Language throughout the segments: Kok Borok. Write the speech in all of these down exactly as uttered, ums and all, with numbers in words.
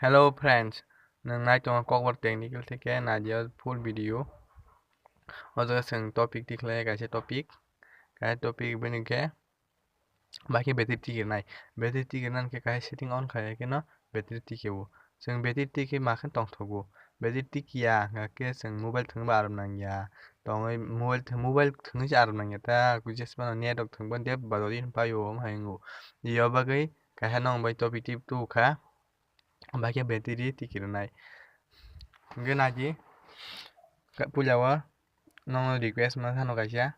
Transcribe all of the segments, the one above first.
Hello friends, nwng nai tongo Kokborok Technical theke naidi o full video. O jaga chwng topic tikhlai kaisa topic, kaisa topic bini khe bakhe battery tikirnai. Battery tikirna khe kaisa setting on khai khe no battery tiki o. Chwng battery tiki ma khe tongthogo. Battery tikiya hwnkhe chwng mobile thwngwi ba aram nangya. Tongwi mobile thwng, mobile thwngwi se aram nangya ta. Jesmano net rok thwngwi de ba dodi paio omo hai wngo. Yo bagwi kaisa nong bai topic tip tu kha. Bakhe battery tiki rwnai. Hwnkhe naidi puila o nongno request ma khano kaisa.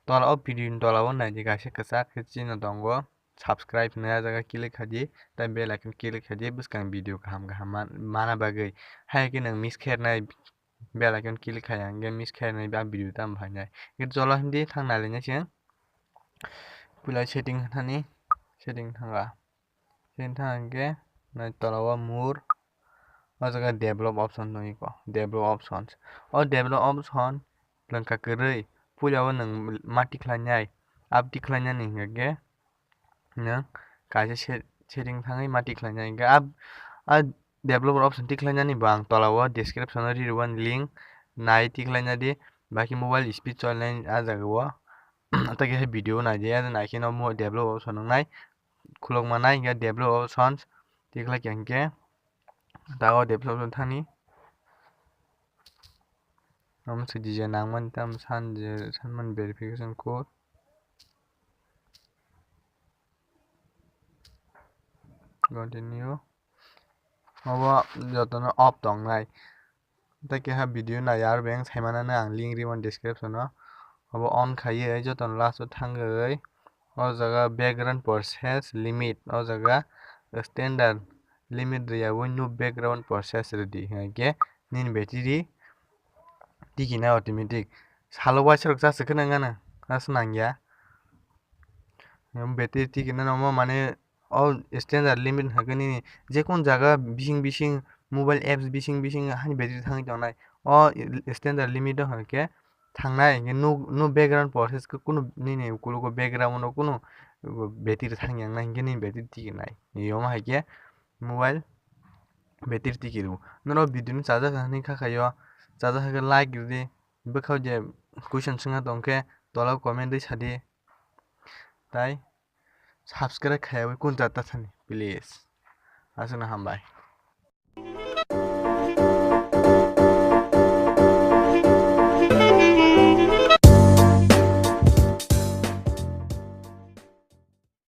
Tola o video ni tola o naidi kaisa kwchak khe chini tongo. Subscribe hinwi ah jaga click khaidi, tei bell icon click khaidi, bwskang video kaham kaham man-, mana bagwi. Hai khe nwng miss khe rwnai bell icon click khai ya, hwnkhe miss khe rwnai ba video tamo phainai. Hwnkhe cholo hindi thang nai lainai se. Puila setting thani, setting thanga. Setting thang hwnkhe nai tola o more, o jaga develop option nugwi kho, develop options. O develop option lwngkha kwrwi, puila o nwng ma tikhlainai, up tikhlainani hwnkhe nwng kaisa se-, setting thangwi ma tikhlainai. Hwnkhe a, a developer option tikhlainani bo ang tola o description o ri rwmani link nai tikhlaina di. Bakhe mobile speed cholainai a jaga o. Tei khe video naidi, a nai khe no mo develop option wngnai, khulokma nai hwnkhe develop options tikhlai khe hwnkhe ta o develop option thani. Omo se design nangmani tamo san je, sanmani verification code. Continue. Obo jotono off tongnai. Tei keha video nai aro beng saimanano ang link rimani description o. Obo on khaiwi jotono last o thangwi o jaga background process limit, o jaga standard limit rwyaui no background process rwdi hwnkhe nini battery tikina automatic. Salo waisa rok chaswk kheno wngya nang, aswk nangya. Battery tikina no omo mane o standard limit hwnkhe nini jekun jaga bising bising mobile apps bising bising hani battery thangwi tongnai. O standard limit o hwnkhe thangnai hwnkhe no, no background process khe kunu nini ukulogo background o kunu battery thangya wngnai hwnkhe nini battery tikinai. Omo hai khe mobile battery tiki rw. Norok video no chajak hinwi kha khaio, chajak khe like rwdi, bwkhao je question swngna tongkhe tola o comment ri sadi. Tai subscribe khaiyaui kun jat ta thani please. Aswkno hambai.